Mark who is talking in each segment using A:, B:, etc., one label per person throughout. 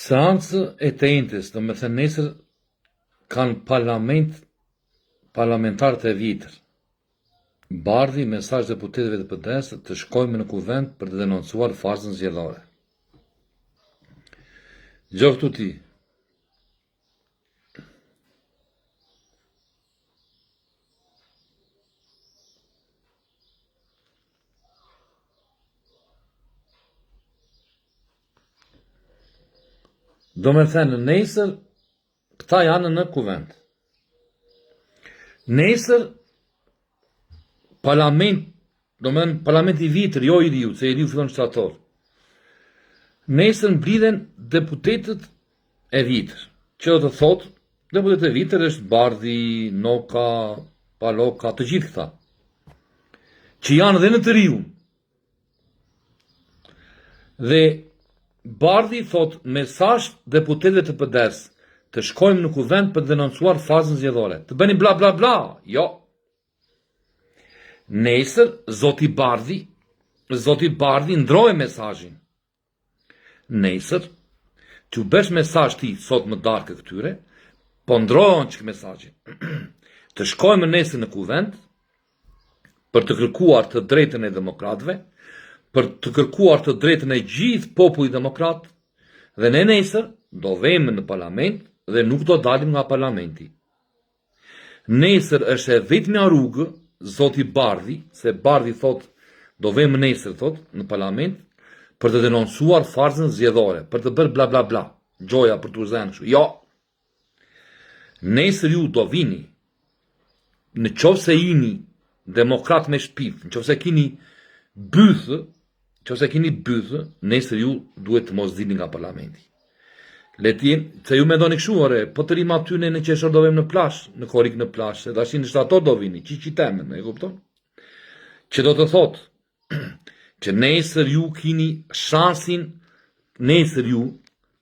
A: Seancë e të enjtes, domethënë nesër kanë parlament parlamentarët e vjetër. Bardhi mesazh deputetëve të PD-së të shkojmë në kuvend për të denoncuar farsën zgjedhore. Dëgjo këtu ti. Domethënë, nesër, këta janë në kuvend. Nesër, parlament, domethënë, parlamenti i vjetër, jo i riu, se i riu fillon shtator. Nesër mblidhen deputetët e vjetër, që do të thotë, deputetët e vjetër është Bardhi, Noka, Paloka, të gjithë këta, që janë dhe në të riun, Dhe Bardhi thotë mesazh deputetëve të PD-së, të shkojmë në kuvend për të denoncuar farsën zgjedhore. Të bëni bla bla bla. Jo. Nesër zoti Bardhi, zoti Bardhi ndroje mesazhin. Nesër, t'ju bësh mesazh ti sot në darkë këtyre, po ndroje një çikë mesazhin. Të shkojmë nesër në kuvend, për të kërkuar të drejtën e demokratëve, për të kërkuar të drejtën e gjithë popullit demokrat, dhe ne nesër do vejmë në parlament dhe nuk do dalim nga parlamenti. Nesër është e vetmja rrugë, zoti Bardhi, se Bardhi thotë do vejmë nesër thotë në parlament për të denoncuar farsën zgjedhore, për të bërë bla bla bla, gjoja për t'u zënë kështu. Jo. Nesër ju do vini. Në qoftë se jini demokrat me shpirt, në qoftë se kini bythë, Në qoftë se kini bythë, nesër ju duhet të mos dilni nga parlamenti. Le të jenë, se ju mendoni kështu, ore, po të rrimë aty ne në qershor do vemi në plazh, në korrik në plazh, se tash në shtator do vini, qiqi temën, e kupton? Që do të thotë, që nesër ju kini shansin, nesër ju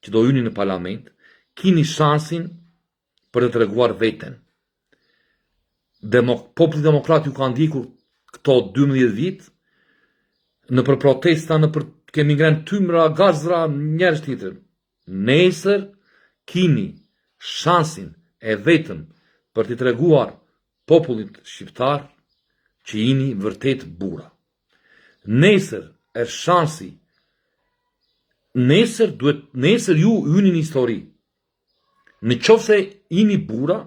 A: që do hyni në parlament, kini shansin për të treguar veten. Demok populli demokrat ju ka ndjekur këto 12 vit nëpër protesta, nëpër kemi ngrenë tymra, gazra, njerëz tjetër. Nesër kini shansin e vetëm për t'i treguar popullit shqiptar që jini vërtet burra. Nesër është shansi. Nesër duhet nesër ju hyni në histori. Në qoftë se jini burra,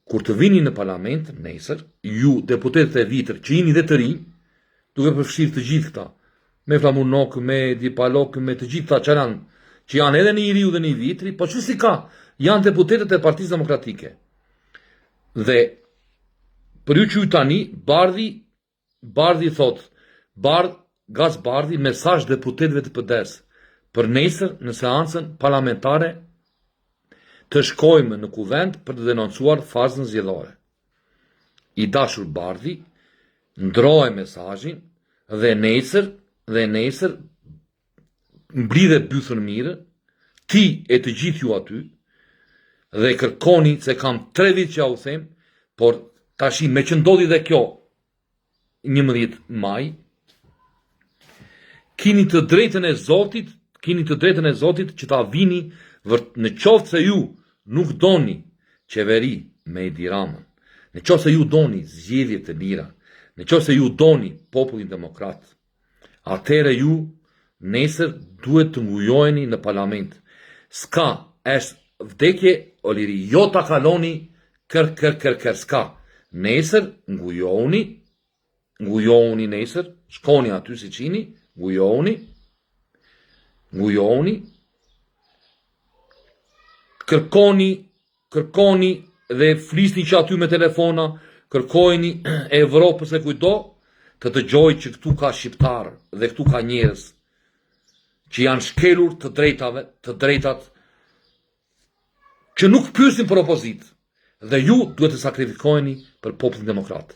A: kur të vini në parlament, nesër, ju deputetët e vjetër që jini dhe të rinj, duke përfshirë të gjithë këta, me Flamur Nokë, me Edi Palokë, me të gjithë këta që janë, që janë edhe në i riu dhe në i vjetri, po që si ka, janë deputetët e Partisë Demokratike. Dhe për ju që ju tani, Bardhi Bardhi thotë, Bardh, Gaz Bardhi mesazh deputetëve të PD-së, për nesër në seancën parlamentare të shkojmë në kuvend për të denoncuar farsën zgjedhore. I dashur Bardhi, ndroje mesazhin dhe nesër dhe nesër mblidhe bythën mirë, ti e të gjithë ju aty, dhe kërkoni se kam tre vit që ja u them, por tashi me që ndodhi dhe kjo 11 maj, kini të drejtën e Zotit, kini të drejtën e Zotit që ta vini vërt, në qoftë se ju nuk doni qeveri me Edi Ramën, në qoftë se ju doni zgjedhje të lira, në qoftë se ju doni popullin demokrat, Atëherë ju nesër duhet të ngujoheni në parlament. S'ka, është vdekje o liri, jo ta kaloni kër kër kër kër s'ka. Nesër ngujohuni, ngujohuni nesër, shkoni aty siç jini, ngujohuni, ngujohuni, kërkoni Kërkoni dhe flisni që aty me telefona, kërkojini Evropës e kujtdo të dëgjojë që këtu ka shqiptarë dhe këtu ka njerëz që janë shkelur të drejtave, të drejtat që nuk pyesin për opozitë dhe ju duhet të sakrifikoheni për popullin demokrat.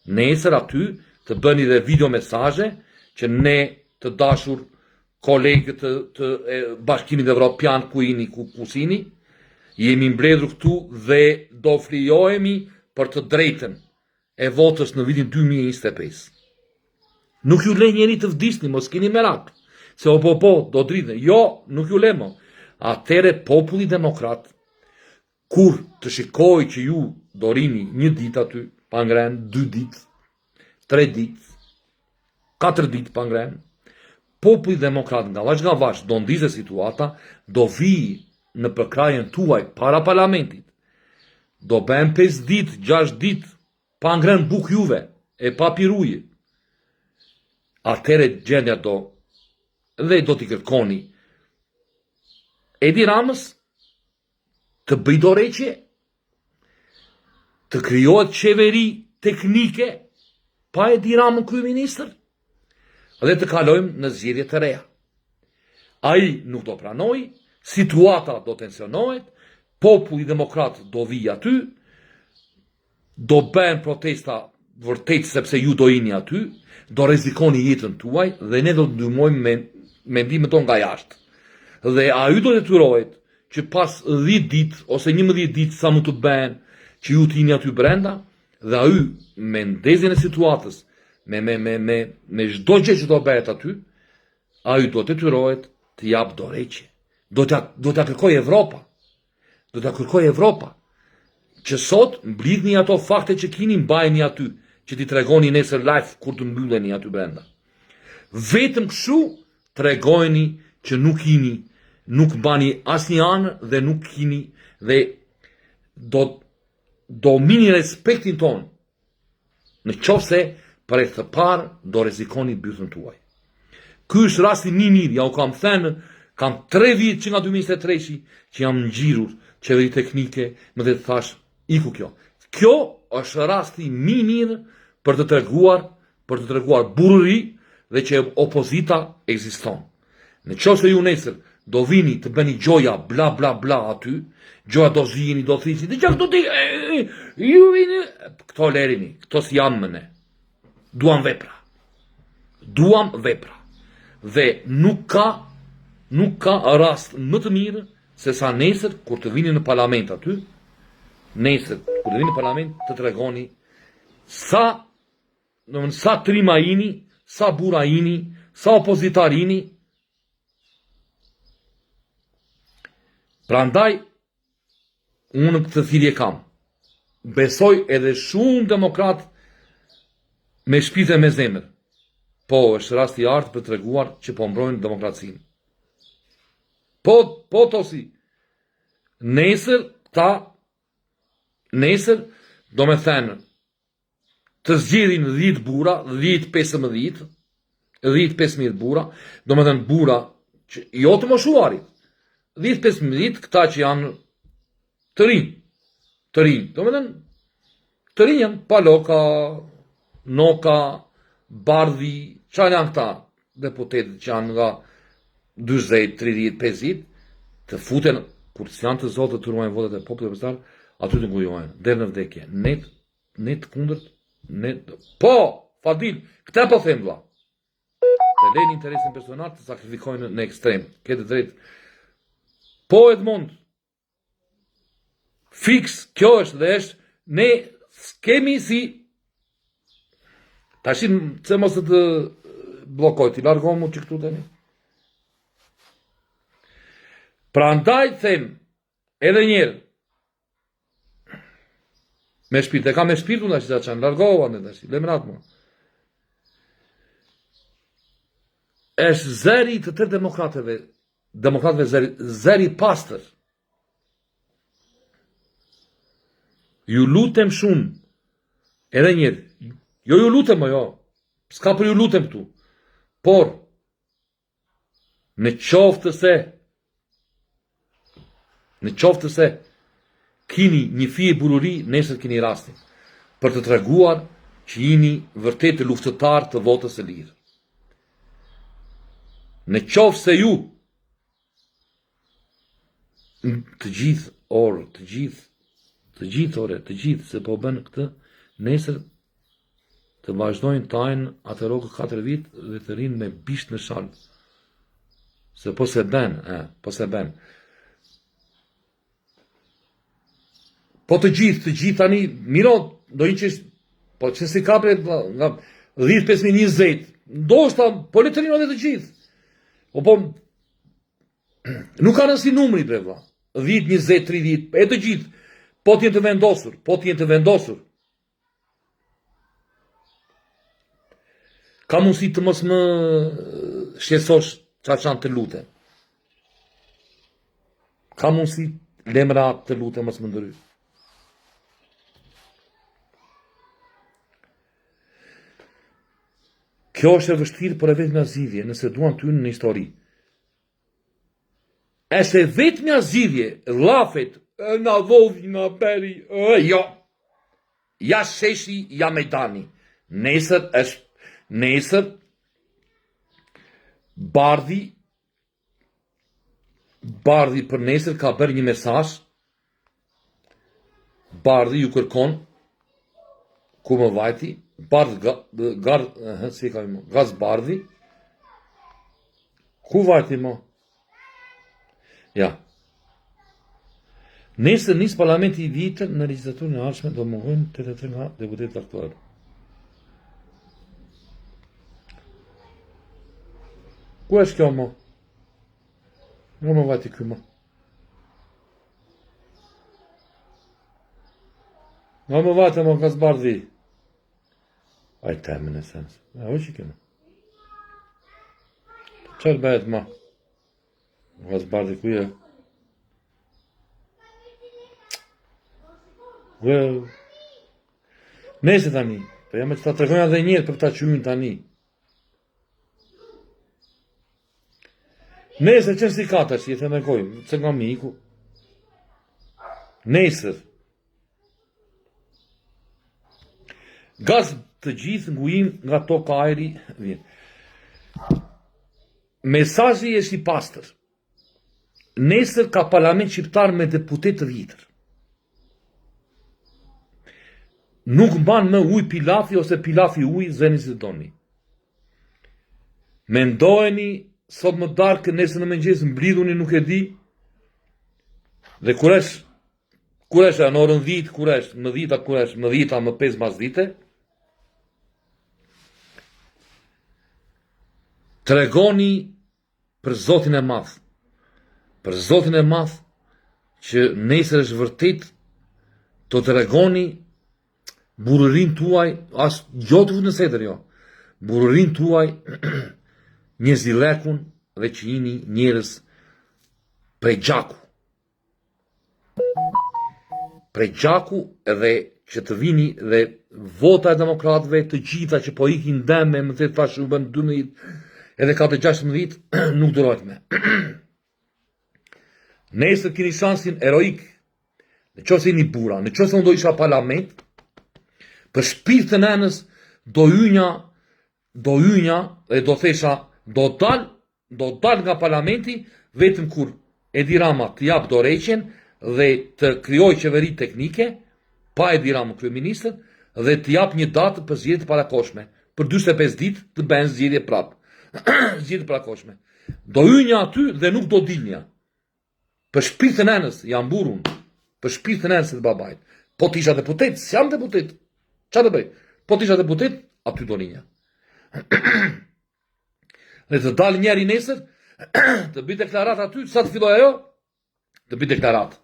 A: Nesër aty të bëni dhe video mesazhe që ne të dashur kolegë të, të e, Bashkimit Evropian ku jini, ku, ku s'jini, jemi mbledhur këtu dhe do flijohemi për të drejtën e votës në vitin 2025. Nuk ju le njeri të vdisni, mos kini merak, se o po po, do dridhen. Jo, nuk ju le mo. Atëherë populli demokrat kur të shikojë që ju do rini një ditë aty pa ngrënë, dy ditë, tre ditë, katër ditë pa ngrënë, populli demokrat ngavash ngavash do ndizet situata, do vijë në përkrahjen tuaj para parlamentit. Do bëhen 5 ditë, 6 ditë pa ngrënë bukë juve e pa pirë ujë. Atëherë gjendja do dhe do t'i kërkoni Edi Ramës të bëjë dorëheqje, të krijohet qeveri teknike pa Edi Ramën kryeministër dhe të kalojmë në zgjedhje të reja. Ai nuk do pranojë, situata do tensionohet, populli demokrat do vijë aty, Do bëhen protesta vërtet sepse ju do jeni aty, do rrezikoni jetën tuaj dhe ne do të ndihmojmë me me ndihmën tonë nga jashtë. Dhe ai do detyrohet që pas 10 ditë ose 11 ditë sa mund të bëhen që ju të jeni aty brenda dhe ai me ndezjen e situatës, me me me me me çdo gjë që do bëhet aty, ai do detyrohet të japë dorëheqje. Do t'ja do t'ja kërkojë Evropa. Do ta kërkojë Evropa. Që sot mblidhni ato fakte që kini mbajeni aty, që t'i tregoni nesër live kur të mbylleni aty brenda. Vetëm kështu tregojeni që nuk jini, nuk mbani asnjë anë dhe nuk kini dhe do do mini respektin tonë Në qoftë se për herë të parë do rrezikoni bythën tuaj. Ky është rasti më i mirë, ja u kam thënë, kam 3 vjet që nga 2023-shi që jam ngjirur qeveri teknike, më dhe të thash iku kjo. Kjo është rasti më i mirë për të treguar, për të treguar burrëri dhe që opozita ekziston. Në qoftë se ju nesër do vini të bëni gjoja bla bla bla aty, gjoja do ziheni, do thithni, dhe gjak do ti, ju vini, këto lerini, këto s'janë më ne. Duam vepra. Duam vepra. Dhe nuk ka, nuk ka rast më të mirë se sa nesër kur të vini në parlament aty, nesër kur të vini në parlament të tregoni sa Domethënë sa trima jini, sa burra jini, sa opozitar jini. Prandaj unë këtë thirrje kam. Besoj edhe shumë demokrat me shpirt e me zemër. Po, është rast i artë për treguar që po mbrojnë demokracinë. Po, po tosi, nesër ta, nesër, domethënë, të zgjedhin 10 burra, 10 15, 10 15 burra, domethënë burra që jo të moshuarit. 10 15 këta që janë të rinj, të rinj, domethënë të rinj janë Paloka, Noka, Bardhi, çfarë janë këta deputetët që janë nga 40, 30, 50, të futen kur s'janë të zotë të ruajnë votat e popullit opozitar, aty të ngujohen deri në vdekje. Ne Ne të kundërt, ne... Po, Fadil, këtë po them vlla. Të lejnë interesin personal të sakrifikojnë në ekstrem. Ke të drejtë. Po Edmond. Fiks, kjo është dhe është ne s'kemi si Tashi pse mos të të bllokoj, ti largohem mu që këtu tani. Prandaj them edhe një herë Me shpirt, e ka me shpirt unë tash që largohu anë tash, le më mua. Është zëri i të tërë demokratëve, demokratëve zëri, zëri i pastër. Ju lutem shumë, edhe një herë, jo ju lutem, mo jo, s'ka për ju lutem këtu, por, Në qoftë se në qoftë se kini një fije burrëri, nesër kini rastin për të treguar që jini vërtet luftëtar të votës së lirë. Në qoftë se ju të gjithë orë, të gjithë, të gjithë ore, të gjithë se po bën këtë, nesër të vazhdojnë tajnë atë rrogë 4 vit dhe të rinë me bisht në shalë. Se po se ben, e, po se ben. Po të gjithë, të gjithë tani, miro, do një që po që si kapre nga 10, 15, 20, ndoshta, po le të rinë edhe të gjithë. Po po. Nuk ka rëndësi numri bre vlla. 10, 20, 30, e të gjithë. Po të jenë të vendosur, po të jenë të vendosur. Ka mundësi të mos më shqetësosh çaçan të lutem. Ka mundësi lemra të lutem mos më ndëry. Kjo është e vështirë, por e vetmja zgjidhje, nëse duan të hyjnë në histori. Është e vetmja zgjidhje, llafet, na vodhi, na bëri, e, jo. Ja sheshi, ja mejdani. Nesër është, nesër, Bardhi, Bardhi për nesër ka bërë një mesazh, Bardhi ju kërkon, ku më vajti, Bardh, gar, eh, si ka më, Gaz Bardhi, ku vajti më? Ja. Nesër nis parlamenti i vjetër në legjislaturën e ardhshme do mungojnë 83 nga deputetët aktualë. Ku është kjo më? Nga më vajti ky më? Nga më vajti më Gaz Bardhi? Aj temën e sens. A o që kema? Çfarë bëhet më? Gaz Bardhi ku je? Well, Nëse tani, po jam që ta tregoj edhe një herë për këta që hyjnë tani. Nesër që si ka tash, i them e gojë, se nga miku. Nesër. Gaz të gjithë ngujim nga toka ajri vjen. Mesazhi është i pastër. Nesër ka parlament shqiptar me deputet të vjetër. Nuk mban më ujë pilafi ose pilafi ujë, zëni si të doni. Mendojeni sot në darkë, nesër në mëngjes mblidhuni nuk e di. Dhe kur është kur është në orën 10, kur është më 10 a kur është më 10 a më 5 mbas dite, tregoni për Zotin e Madh, për Zotin e Madh që nesër është vërtet të tregoni burrërinë tuaj, as jo të në sedër jo, burrërinë tuaj, njerëzillëkun dhe që jini njerëz prej gjaku. Prej gjaku edhe që të vini dhe vota e demokratëve të gjitha që po ikin dëme, më të tash u bën 12 edhe 4 16 nuk durohet më. Nesër keni shansin heroik Në qoftë se jeni burra, në qoftë se unë do isha parlament, për shpirt të nënës do hynja, do hynja dhe do thesha, do dal, do dal nga parlamenti vetëm kur Edi Rama të jap dorëheqjen dhe të krijojë qeveri teknike pa Edi Ramën kryeministër dhe të jap një datë për zgjedhje të parakohshme. Për 45 ditë të bëhen zgjedhje prap. zgjedhje të parakohshme. Do hynja aty dhe nuk do dilnja. Për shpirt të nënës, jam burrë unë. Për shpirt të nënës e të babait. Po të isha deputet, s'jam deputet. Ça të bëj? Po të isha deputet, aty do rinja. Dhe të dalë njëri nesër, të bëj deklaratë aty, sa të filloj ajo, të bëj deklaratë.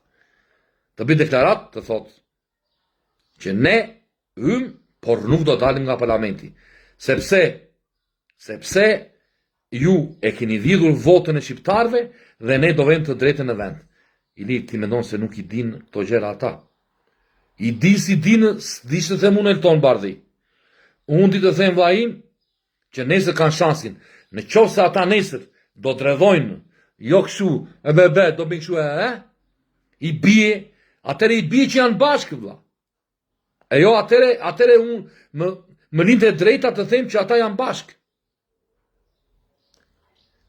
A: Të bëj deklaratë, të thotë, që ne hym, por nuk do dalim nga parlamenti. Sepse, sepse ju e keni vidhur votën e shqiptarëve dhe ne do vëmë të drejtën në vend. Ilir, ti mendon se nuk i din këto gjëra ata. I din si din, s'di ç'të them unë Elton Bardhi. Unë di të them vllai im, që nesër kanë shansin. Në qoftë se ata nesër do dredhojnë, jo kështu, e be be, do bëjnë kështu e e, i bie, atëherë i bie që janë bashkë vlla. E jo atëherë, atëherë unë më më lind e drejta të them që ata janë bashkë.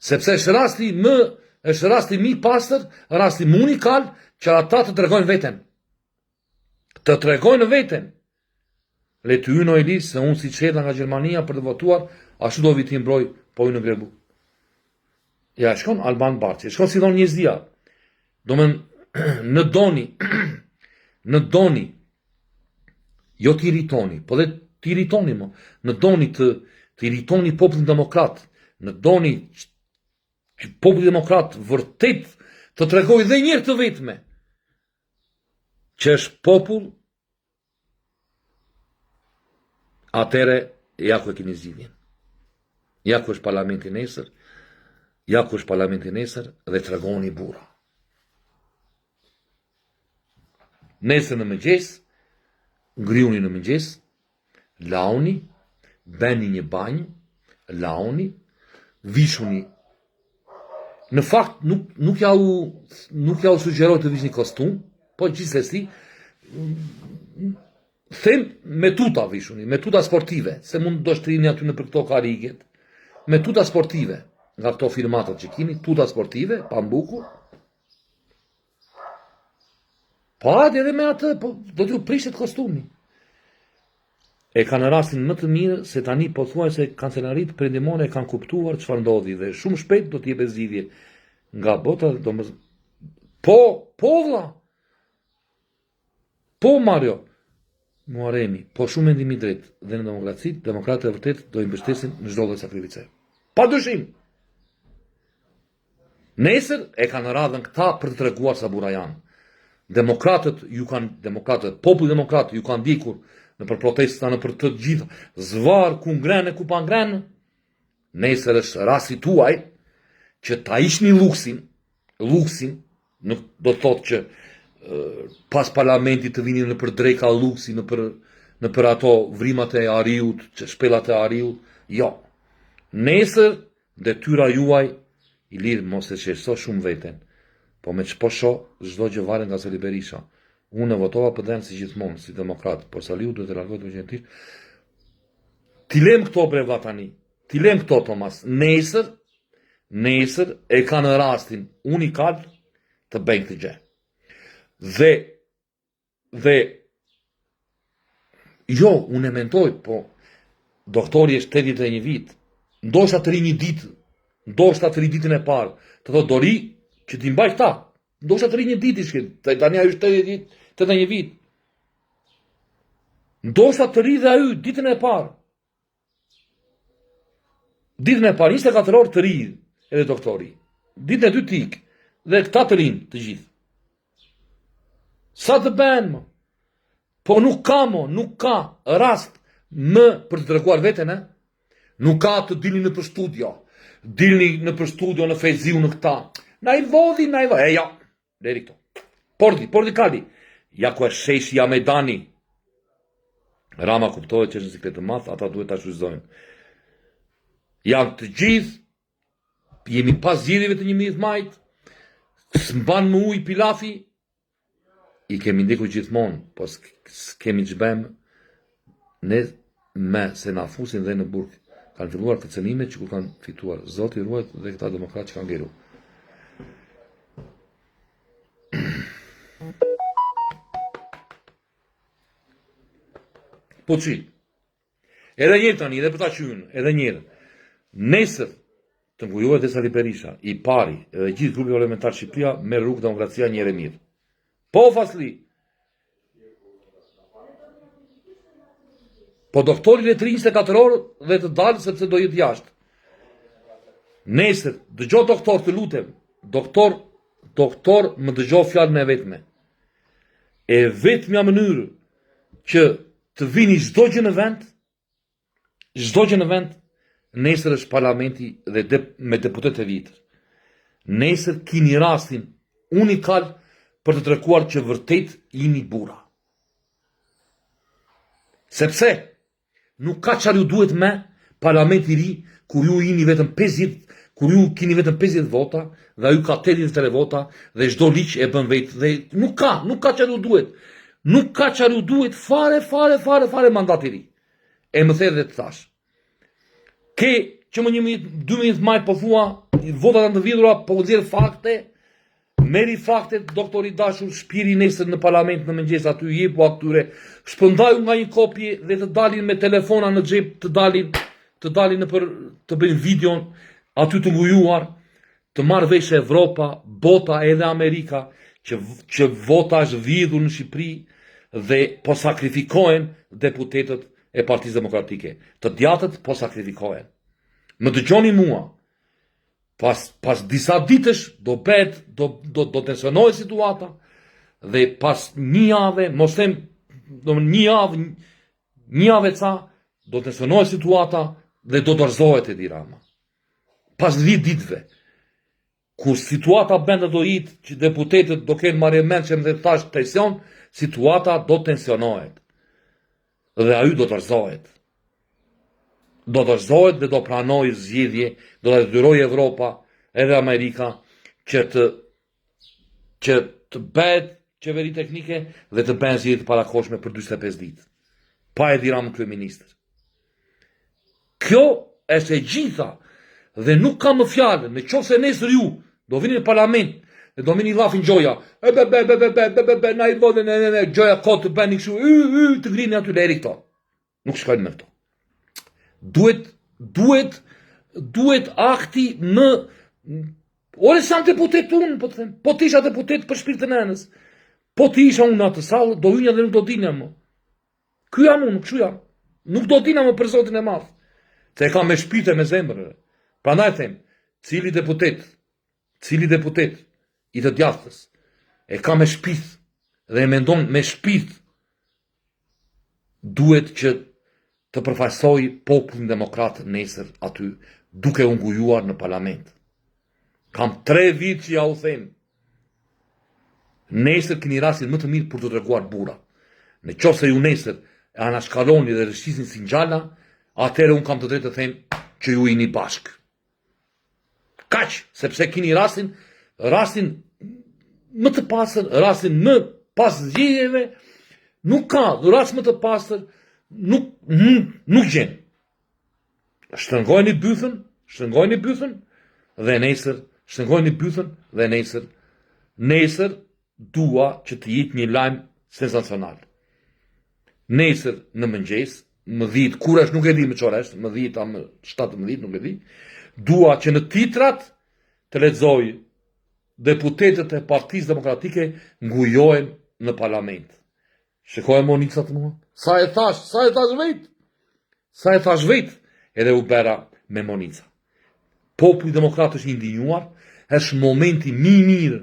A: Sepse është rasti më është rasti më i pastër, rasti më unikal që ata të tregojnë veten. Të tregojnë veten. Le të hyjnë o Ilir, se unë siç erdha nga Gjermania për të votuar, ashtu do vi t'i mbroj, po hynë në grebu. Ja, shkon Alban Barci, shkon si thonë njerëzia. Domethënë, në doni, në doni, jo të irritoni, po dhe të irritoni mo, në doni të, të irritoni popullin demokrat, në doni. Që populli demokrat vërtet të tregojë dhe një herë të vetme që është popull atëherë ja ku e keni zgjidhjen. Ja ku është parlamenti nesër, ja ku është parlamenti nesër dhe tregoni burra. Nesër në mëngjes, ngrihuni në mëngjes, Launi, bëni një banjë, launi, vishuni. Në fakt nuk nuk ja u nuk ja u sugjeroj të vishni kostum, po gjithsesi them me tuta vishuni, me tuta sportive, se mund do shtrini aty nëpër këto karriget. Me tuta sportive, nga këto firmatat që kini, tuta sportive, pambuku. Po hajde edhe me atë, po do t'ju prishet kostumi. E kanë rastin më të mirë se tani pothuajse kancelaritë perëndimore e kanë kuptuar çfarë ndodhi dhe shumë shpejt do të jepet zgjidhje nga bota do më Po, po vlla. Po Mario. Muaremi, po shumë mendim i drejtë dhe në demokraci, demokratët e vërtetë do i mbështesin në çdo lloj sakrifice. Pa dyshim. Nesër e kanë radhën këta për të treguar sa burra janë. Demokratët ju kanë demokratët, populli demokrat ju kanë ndjekur nëpër protesta, nëpër të gjitha, zvarrë ku ngrenë ku pa ngrenë. Nesër është rasti tuaj që ta hiqni luksin, luksin, nuk do të thotë që pas parlamentit të vini nëpër dreka luksi, nëpër nëpër ato vrimat e ariut, që shpellat e ariut, jo. Nesër Detyra juaj, Ilir mos e shqetëso shumë veten. Po me ç'po shoh, çdo gjë varet nga Sali Berisha. Unë e votova PD-në si gjithmonë, si demokrat, por Saliu duhet të largohet urgjentisht. T'i lem këto bre vlla tani. T'i lem këto Thomas. Nesër, nesër e kanë rastin unikal të bëjnë këtë gjë. Dhe Dhe jo, unë e mendoj, po doktori është 81 vit. Ndoshta të ri një ditë, ndoshta të ri ditën e parë. Të thotë do ri që t'i mbaj këta. Ndoshta të ri një ditë i shkret. Tani ai është 80 vit, 81 vit. Ndoshta të ri dhe ai ditën e parë. Ditën e parë, 24 orë të ri edhe doktori. Ditën e dytë të ikë dhe këta të rinë të gjithë. Sa të bëhen më? Po nuk ka mo, nuk ka rast më për të treguar veten, e? Nuk ka të dilni nëpër studio. Dilni nëpër studio në Fejziu në këta. Na i vodhi, na i vodhi. E ja, leri këto. Pordi, pordi kali. Ja ku është sheshi, ja mejdani. Rama kuptohet që është në siklet të madh, ata duhet ta shfrytëzojnë. Janë të gjithë, jemi pas zgjedhjeve të 11 majit, s'mban më ujë pilafi, i kemi ndjekur gjithmonë, po s'kemi ç'bëjmë ne me se na fusin dhe në burg. Kanë filluar kërcënimet që kur kanë fituar. Zoti ruajt dhe këta demokratë që kanë ngelur. Po qi, edhe njëherë tani, edhe për ta qynë, edhe njëherë. Nesër të ngujohet dhe Sali Berisha, i pari, edhe gjithë grupi parlamentar Shqipëria, merr rrugë demokracia njëherë e mirë. Po, Fasli! Po doktori le të rri 24 orë dhe të dalë sepse do jetë jashtë. Nesër, dëgjo doktor të lutem, doktor, doktor më dëgjo fjalën e vetme. E vetmja mënyrë që të vini çdo gjë në vend, çdo gjë në vend, nesër është parlamenti dhe de, me deputetë e vjetër. Nesër kini rastin unikal për të treguar që vërtet jini burra. Sepse Nuk ka çfarë ju duhet me parlament i ri kur ju jini vetëm 50 kur ju kini vetëm 50 vota dhe ai ka 83 vota dhe çdo ligj e bën vetë dhe nuk ka, nuk ka çfarë ju duhet. Nuk ka çfarë ju duhet fare fare fare fare mandat i ri. E më the dhe të thash. Ke që më 11 12 maj po thua votat janë të vjedhura, po nxjerr fakte, Merri faktet doktor i dashur shpiri nesër në parlament në mëngjes aty jepu atyre shpërndaju nga një kopje dhe të dalin me telefona në xhep të dalin të dalin nëpër të bëjnë videon aty të ngujuar të marrë vesh Evropa, bota edhe Amerika që që vota është vjedhur në Shqipëri dhe po sakrifikohen deputetët e Partisë Demokratike. Të djathtët po sakrifikohen. Më dëgjoni mua. Pas, pas disa ditësh do bëhet, do, do, do tensionohet situata dhe pas një jave, mos them, do një javë, një javë e ca, do tensionohet situata dhe do dorëzohet Edi Rama. Pas 10 ditëve, Kur situata brenda do jetë që deputetët do kenë marrë mendshëm dhe tash presion, situata do tensionohet. Dhe ai do dorëzohet. Do dorëzohet dhe do pranojë zgjidhje, do ta detyrojë Evropa edhe Amerika që të që të bëhet qeveri teknike dhe të bëhen zgjedhje të parakohshme për 45 ditë. Pa Edi Ramën kryeministër. Kjo është e gjitha dhe nuk ka më fjalë, në qoftë se nesër ju do vini në parlament dhe do vini llafin gjoja, e be be be be be be be be na i vodhën ne ne ne gjoja kot të bëni kështu, y y të grini aty leri këto. Nuk shkojnë me këto. Duhet duhet duhet akti më Ore s'jam deputet unë, po të them. Po të isha deputet për shpirtin e nënës. Po të isha unë në atë sallë, do hynja dhe nuk do dilja më. Ky jam unë, kështu jam. Nuk do dilja më për zotin e madh. Se e kam me shpirt e me zemër. Prandaj them, cili deputet, cili deputet i të djathtës e ka me shpirt dhe e mendon me shpirt duhet që të përfaqësojë popullin demokrat nesër aty duke u ngujuar në parlament. Kam tre vit që ja u them. Nesër keni rastin më të mirë për të treguar burra. Në qoftë se ju nesër e anashkaloni dhe rrëshqisni si ngjala, atëherë unë kam të drejtë të them që ju jeni bashkë. Kaq, sepse keni rastin, rastin më të pastër, rastin më pas zgjedhjeve, nuk ka rast më të pastër, nuk, nuk, nuk gjen. Shtrëngojeni bythën, shtrëngojeni bythën dhe nesër, shtrëngojeni bythën dhe nesër, nesër dua që të jetë një lajm sensacional. Nesër në mëngjes, më 10, kur është nuk e di më ç'orë është, më 10 a më 17 nuk e di. Dua që në titrat të lexoj deputetët e Partisë Demokratike ngujohen në parlament. Shikoje Monicat mua. Sa e thash, sa e thash vetë. Sa e thash vetë, edhe u bëra me Monica. Populli demokrat është indinjuar, është momenti më i mirë,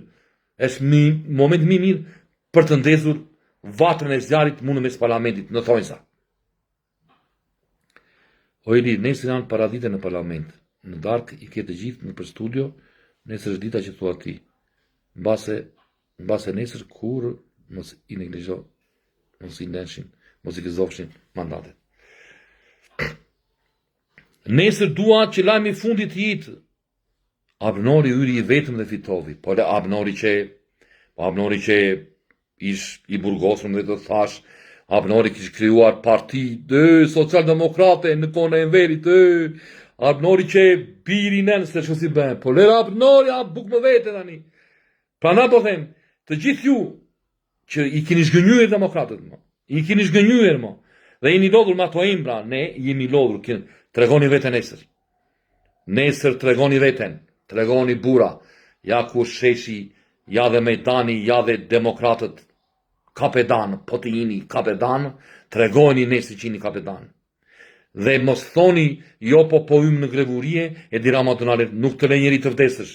A: është mi, momenti më i mirë për të ndezur vatrën e zjarrit mu në mes parlamentit, në thonjza. O Ilir, nesër janë paradite në parlament. Në darkë i ke të gjithë nëpër studio, nesër është dita që thua ti. Mbase, mbase nesër kur mos i neglizho, mos i lëshin, mos i gëzofshin mandatet. Nesër dua që lajmi i fundit të jetë Arbnori hyri i vetëm dhe fitovi. Po le Arbnori që po Arbnori që ish i burgosur dhe të thash Arbnori kish krijuar parti dhe socialdemokrate në kohën e Enverit e Arbnori që biri nënë se si bën. Po le Arbnori a buk më vete tani. Prandaj po them, të gjithë ju që i keni zhgënjyer demokratët më. I keni zhgënjyer më. Dhe jeni lodhur me ato emra, ne jemi lodhur, keni, tregoni veten nesër. Nesër tregoni veten, tregoni burra. Ja ku është sheshi, ja dhe mejdani, ja dhe demokratët kapedan, po të jini kapedan, tregoni nesër që jini kapedan. Dhe mos thoni, jo po po hymë në grevë urie, Edi Rama do na lë, nuk të le njeri të vdesësh.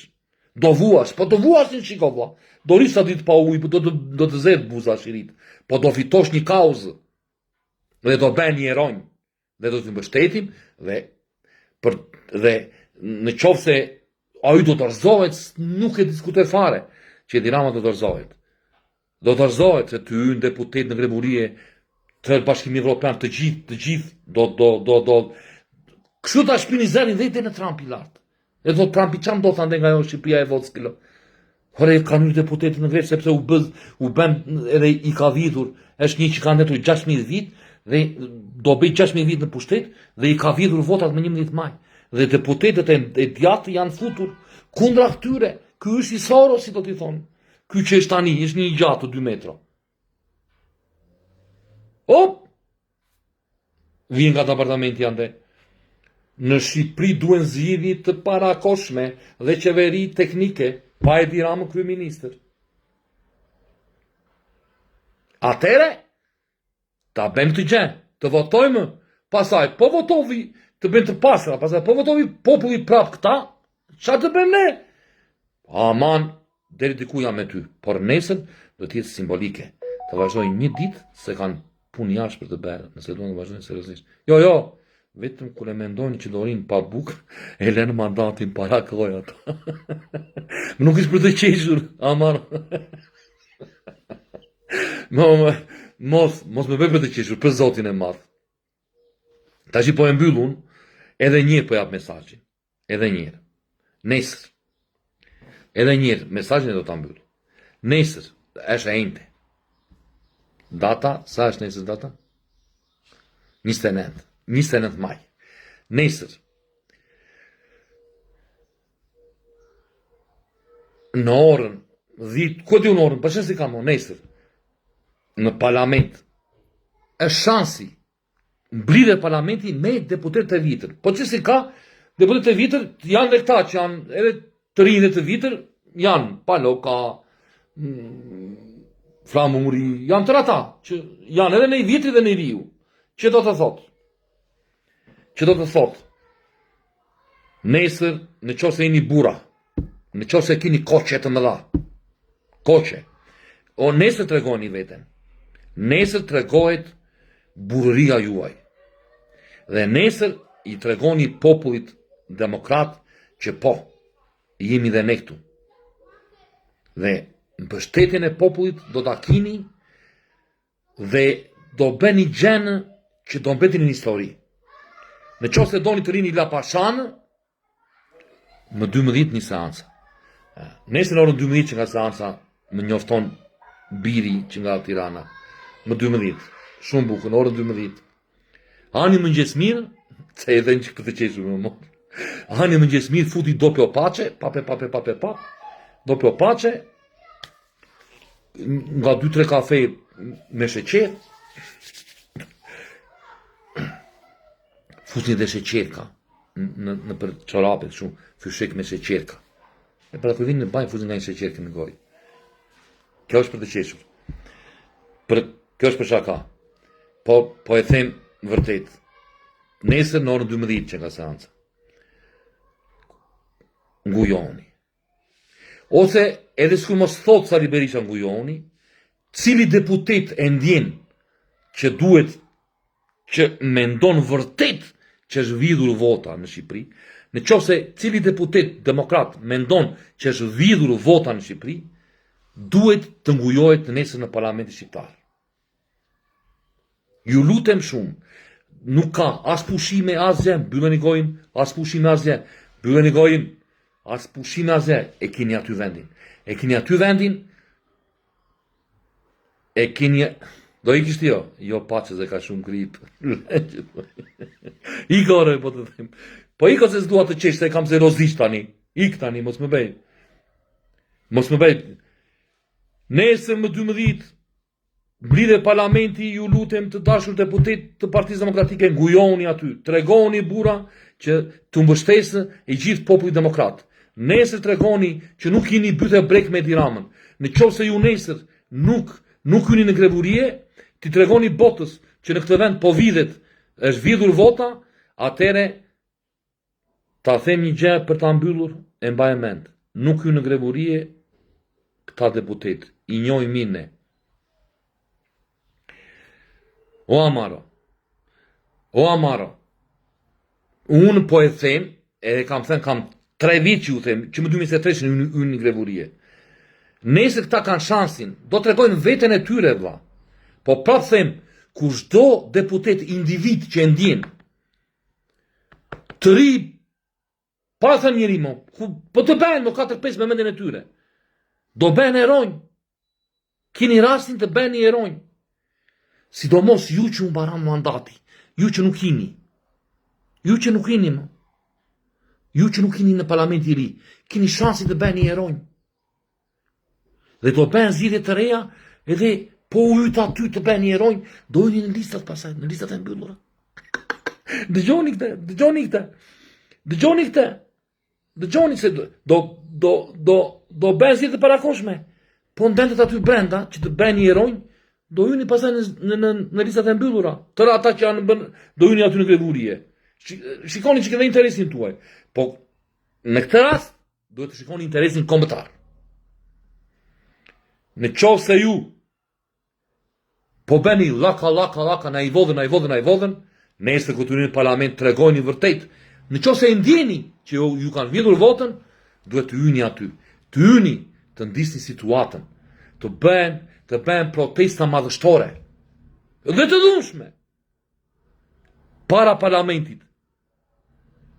A: Do vuash, po do vuash një çikë vlla. Do rrish sa ditë pa ujë, po do të do të zet buza shirit. Po do fitosh një kauzë. Dhe do bëhen një heronj. Dhe do të mbështetim dhe për dhe në qoftë se ai do dorëzohet, nuk e diskutoj fare që Edi Rama do dorëzohet. Do dorëzohet se të hyjnë deputet në grevë urie të Bashkimi Evropian të gjithë, të gjithë do do do do Kështu ta shpini zërin dhe në Trumpi lart. E do Trumpi ça ndodh ande nga ajo Shqipëria e vockël. Ore kanë hyrë deputetët në grevë sepse u bë u bën edhe i ka vidhur, është një që ka ndetur 16 vit dhe do bëj 16 vit në pushtet dhe i ka vidhur votat më 11 maj. Dhe deputetët e, e djathtë janë futur kundra këtyre. Ky është i Sorosi do t'i thonë. Ky që është tani, është një i gjatë 2 metra. Op! Vjen nga departamenti ande. Në Shqipëri duhen zgjedhje të parakohshme dhe qeveri teknike pa Edi Ramën kryeministër. Atëre, ta bëjmë këtë gjë, të votojmë, pastaj po votovi të bëjmë të pastra, pastaj po votovi populli prap këta, Ça të bëjmë ne? Aman, deri diku jam me ty, por nesër do të jetë simbolike. Të vazhdojnë një ditë se kanë punë jashtë për të bërë, nëse duan të vazhdojnë seriozisht. Jo, jo, vetëm kur e mendojnë që do rrinë pa bukë, e lënë mandatin para kohe ata. Më nuk është për të qeshur, aman. Mo, mos, mos më bëj për të qeshur, për zotin e madh. Tashi po e mbyll unë, edhe një po jap mesazhin. Edhe një herë. Nesër. Edhe një herë mesazhin e do ta mbyll. Nesër është e enjte. Data, sa është nesër data? 29. 29 maj. Nesër. Në orën 10, ku di unë orën, po ç'si kam nesër. Në parlament. Është shansi mblidhet parlamenti me deputetë të vjetër. Po që si ka, deputetë të vjetër janë dhe këta që janë edhe të rinj dhe të vjetër, janë Paloka, mm, Flamuri, janë tërë ata që janë edhe në i vjetri dhe në i riu. Që do të thotë? Që do të thotë? Nesër, në qoftë se jeni burra, në qoftë se kini koqe të mëdha, koqe, o nesër tregoni veten, nesër tregohet burrëria juaj, dhe nesër i tregoni popullit demokrat që po, jemi dhe ne këtu. Dhe mbështetjen e popullit do ta kini Dhe do bëni gjënë që do mbeteni në histori. Në qoftë se doni të rini lapashanë, më 12 një seanca. Nesër në orën 12 që nga seanca më njofton biri që nga Tirana. Më 12. Shumë bukur, në orën 12. Hani mëngjes mirë, se edhe një për të qeshur më mor. Hani mëngjes mirë, futi dopio paçe, pape pape pape pap. Dopio paçe. Nga 2-3 kafe me sheqer. Futni dhe sheqerka në në për çorapet kështu, fyshek me sheqerka. E pra kur vini në banjë futni nga një sheqerkë në gojë. Kjo është për të qeshur. Për kjo është për shaka. Po po e them vërtet. Nesër në orën 12 që nga seanca. Ngujoni. Ose edhe sikur mos thot Sali Berisha ngujoni, cili deputet e ndjen që duhet që mendon vërtet që është vidhur vota në Shqipëri, në qoftë se cili deputet demokrat mendon që është vidhur vota në Shqipëri, duhet të ngujohet nesër në parlamentin shqiptar. Ju lutem shumë, nuk ka as pushime asgjë, mbylleni gojën, as pushime asgjë, mbylleni gojën, as pushime asgjë, e keni aty vendin. E keni aty vendin, E keni Do ikish ti jo? Jo paçe se ka shumë krip. Ik ore, po të them. Po ik se s'dua të qesh se kam se roziq tani. Ik tani, mos më bëj. Mos më bëj. Nesër më 12 mblidhet parlamenti, ju lutem të dashur deputet të Partisë Demokratike, ngujoni aty, tregoni burra që të mbështesë i gjithë populli demokrat. Nesër tregoni që nuk jeni bythë e brekë me Edi Ramën. Në qoftë se ju nesër nuk nuk hyni në grevë urie, t'i tregoni botës që në këtë vend po vidhet, është vidhur vota, atëherë ta them një gjë për ta mbyllur e mbaj mend. Nuk hynë në grevë urie këta deputetë, i njohim mirë ne. O Amaro, o Amaro, unë po e them, e kam thënë, kam tre vite që ju them, që më 2023 në hynë në grevë urie. Nesër këta kanë shansin, do tregojnë veten e tyre, vlla. Po prapë them, kushdo deputet individ që e ndjen, të ri Pa thënë njeri mo, ku, po të bëhen mo 4-5 me mendjen e tyre. Do bëhen heronj. Kini rastin të bëheni heronj. Sidomos ju që u mbaron mandati, ju që nuk jini. Ju që nuk jini mo. Ju që nuk jini në parlament i ri, kini shansin të bëheni heronj. Dhe do bëhen zgjedhje të reja, edhe po u hytë aty të bëheni heronj, do hyni në listat pasaj, në listat e mbyllura. Dëgjoni këtë, dëgjoni këtë. Dëgjoni këtë. Dëgjoni se do do do do, do bëhen zgjedhje të parakohshme. Po ndendët aty brenda që të bëheni heronj, do hyni pasaj në në në, në listat e mbyllura. Tërë ata që janë bën, do hyni aty në grevë urie. Shikoni që keni interesin tuaj. Po. Në këtë rast, duhet të shikoni interesin kombëtar. Në qoftë se ju po bëni llaka, llaka, llaka, na i vodhën, na i vodhën, na i vodhën, nesër kur të hyni në parlament tregojeni vërtet. Në qoftë se e ndjeni që ju, ju kanë vjedhur votën, duhet të hyni aty. Të hyni, të ndizni situatën, të bëhen, të bëhen protesta madhështore dhe të dhunshme para parlamentit.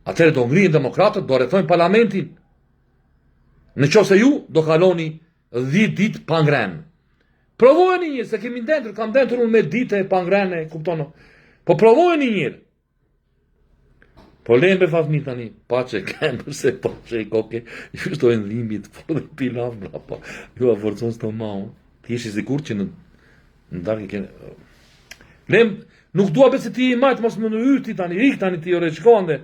A: Atëherë do ngrihen demokratët, do rrethojnë parlamentin. Në qoftë se ju do kaloni 10 ditë pa ngrënë. Provojeni një, se kemi ndenjtur, kam ndenjtur unë me ditë pa ngrënë, kupton? Po provojeni një. Po lëmë be Fatmir tani, paçe këmbë se paçe koke, ju shtojnë dhimbjet, po dhe pilaf mbrapa, ju forcon stomakun. Ti je i sigurt që në në darkë kene... Lem, nuk dua be se ti i majtë, mos më ndërhyr ti tani, ik tani ti ore, shko ande.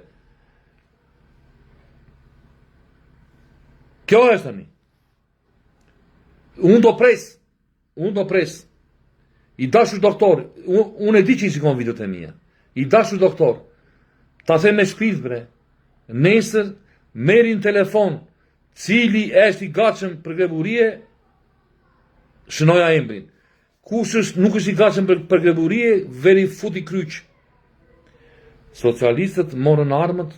A: Kjo është tani. Unë do pres, unë do pres. I dashur doktor, unë e di që i shikon videot e mia. I dashur doktor, ta them me shpirt bre. Nesër merri në telefon cili është i gatshëm për grevë urie, shënoja emrin. Kush është nuk është i gatshëm për, për grevë urie, veri futi kryq. Socialistët morën armët,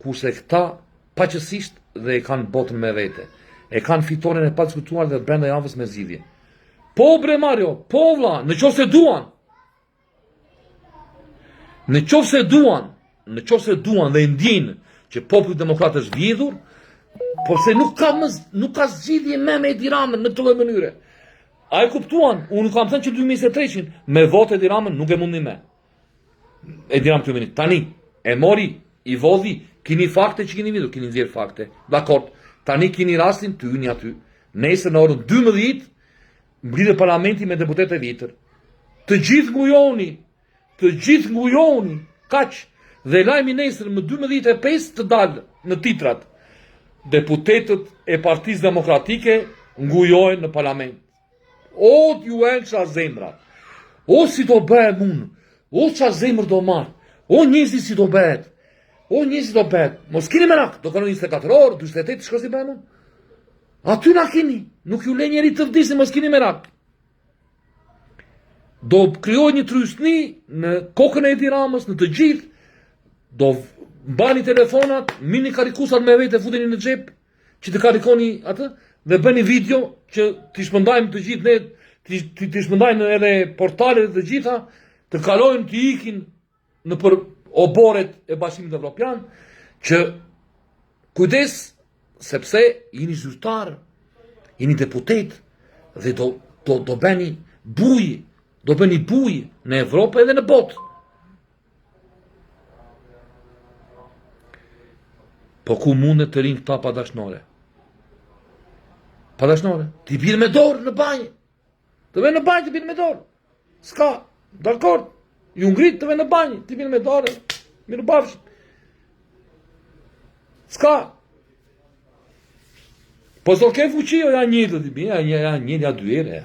A: kurse këta paqësisht dhe e kanë botën me vete. E kanë fitoren e padiskutuar dhe brenda javës me zgjidhje. Po bre Mario, po vlla, në qoftë se duan. Në qoftë se duan, në qoftë se duan dhe e ndjejnë që populli demokrat është vjedhur, por se nuk ka më nuk ka zgjidhje më me Edi Ramën në këtë lloj mënyre. A e kuptuan? Unë nuk kam thënë që 2023-shin me votë Edi Ramën nuk e mundni më. Edi Rama kryeministër. Tani e mori, i vodhi, kini fakte që kini vjedhur, kini nxjerr fakte. Dakord. Tani kini rastin të hyni aty. Nesër në orën 12 mblidhet parlamenti me deputetë e vjetër. Të gjithë ngujoni, të gjithë ngujoni, kaq. Dhe lajmi nesër më 12:05 të dalë në titrat. Deputetët e Partisë Demokratike ngujohen në parlament. O t'ju endsha zemra. O si do bëhem unë. O ça zemër do marr. O njerëzi si do bëhet. O njerëzi do bëhet. Mos kini merak, do kalojnë 24 orë, 48, shko si bëhem unë. Aty na kini, nuk ju le njeri të vdisni, mos kini merak. Do krijoj një trysni në kokën e Edi Ramës, në të gjithë, do mbani telefonat, merrni karikuesat me vete, futini në xhep, që të karikoni atë, dhe bëni video që t'i shpërndajmë të gjithë ne, t'i, t'i, t'i shpërndajnë edhe portalet e të gjitha, të kalojnë të ikin nëpër oboret e Bashkimit Evropian që kujdes sepse jeni zyrtar, jeni deputet dhe do do do bëni bujë, do bëni bujë në Evropë edhe në botë. Po ku mundet të rinë këta pa dashnore? Pa dashnore? T'i bjerë me dorë në banjë. Të vjen në banjë t'i bjerë me dorë. S'ka, dakord. Ju ngrit të vjen në banjë, t'i bjerë me dorë. Mirupafshim. S'ka. Po s'do ke fuqi, o ja një të t'i bjerë, ja një, ja një, ja dy herë, ja.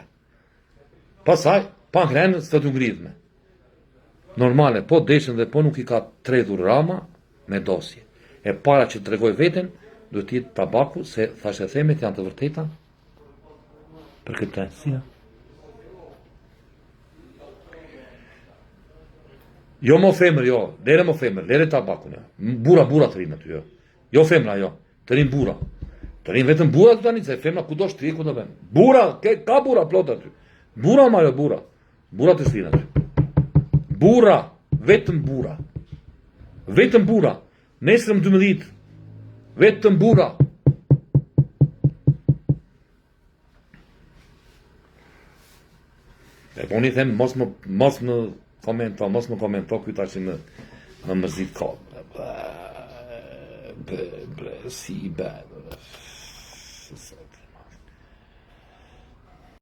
A: Pastaj, pa ngrenë, s'do t'ju ngrit me. Normale, po deshën dhe po nuk i ka tredhur Rama me dosje. E para që të tregoj veten, duhet të jetë tabaku, se thashethemet janë të vërteta, Për këtë, si ja? Jo mo femër, jo, lere mo femër, lere tabakun, jo. Burra, burra të rinë aty, jo. Jo femra, jo, të rinë burra. Të rinë vetëm burra të tani, se femra ku do shtrihen, ku do venë. Burra, ke, ka burra plot aty. Burra, ma jo, burra. Burra të shtrihen aty. Burra, vetëm burra. Vetëm burra. Nesër më 12, vetëm burra. E po unë i them, mos më, mos më komento, mos më komento, ky tash më, më mërzit ka. Bre, bre, si i be.